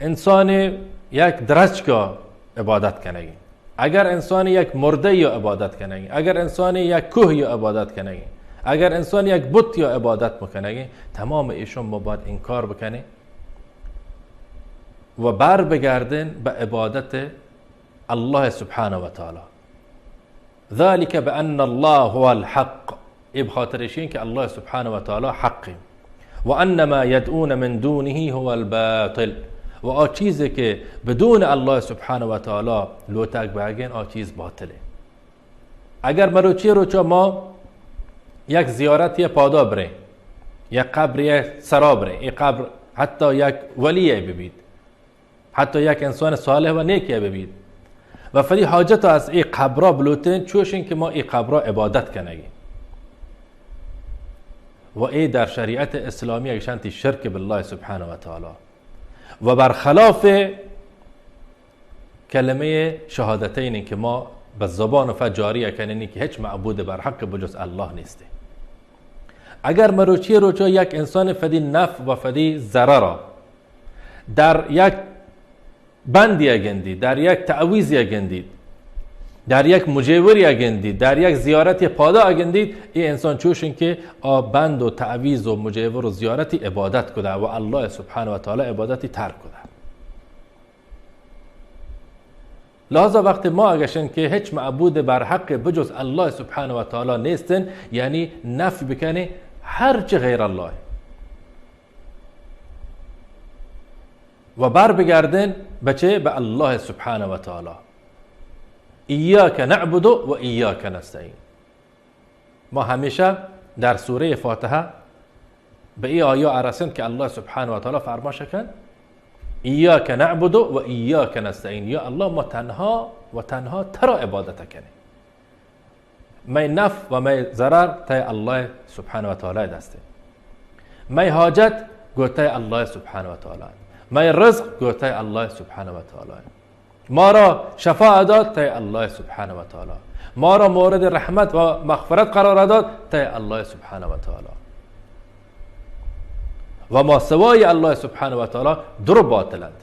انسان یک درچکا عبادت کنگی، اگر انسان یک مرده یا عبادت کنگی، اگر انسان یک کوه یا عبادت کنگی، اگر انسان یک بت یا عبادت بکنگی، تمام ایشون ما باید انکار بکنی و بر بگردین به عبادت الله سبحانه و تعالی. ذلك بأن الله هو الحق، ای بخاطر اشین که الله سبحانه و تعالی حقی، و ان ما یدعون من دونه هو الباطل، و آ چیزی که بدون الله سبحانه و تعالی لوتک بگین، آ چیز باطله. اگر مروچی روچا ما یک زیارتی پادا بریں، یک قبری سرا بریں، ای قبر حتی یک ولی ببید، حتی یک انسان صالح و نیکی ببید و فدی حاجت از ای قبرا بلوتین، چوشین که ما ای قبرا عبادت کنگی و ای در شریعت اسلامی اگشنتی شرک بالله سبحانه و تعالی و برخلاف کلمه شهادتین که ما به زبان فا جاری کنینی که هیچ معبود بر حق بجز الله نیستی. اگر مروچی روچا یک انسان فدی نفع و فدی ضررا در یک بندی گندید، در یک تعویذی گندید، در یک مجیوری گندید، در یک زیارتی پادا گندید، ای انسان چوشین که آ بند و تعویذ و مجیور و زیارتی عبادت کده و الله سبحانه و تعالی عبادتی ترک کده. لهذا وقت ما اگشن که هیچ معبود بر حق بجز الله سبحانه و تعالی نیستن، یعنی نفی بکنی هر چه غیر الله و بر بگردن به چه؟ به الله سبحانه و تعالی. ایاک نعبد و ایاک نستعین. ما همیشه در سورهٔ فاتحه به ای آیا ارسند که الله سبحانه و تعالی فرماش کن: ایاک نعبد و ایاک نستعین، یا الله، ما تنها و تنها ترا عبادت کنیم. می نفع و می ضرر تای الله سبحانه و تعالی دسته. می حاجت گو تای الله سبحانه و تعالی. می رزق گو تای الله سبحانه و تعالی. ما را شفا داد تای الله سبحانه و تعالی. ما را مورد رحمت و مغفرت قرار داد تای الله سبحانه و تعالی. و ما سوای الله سبحانه و تعالی در باطلند.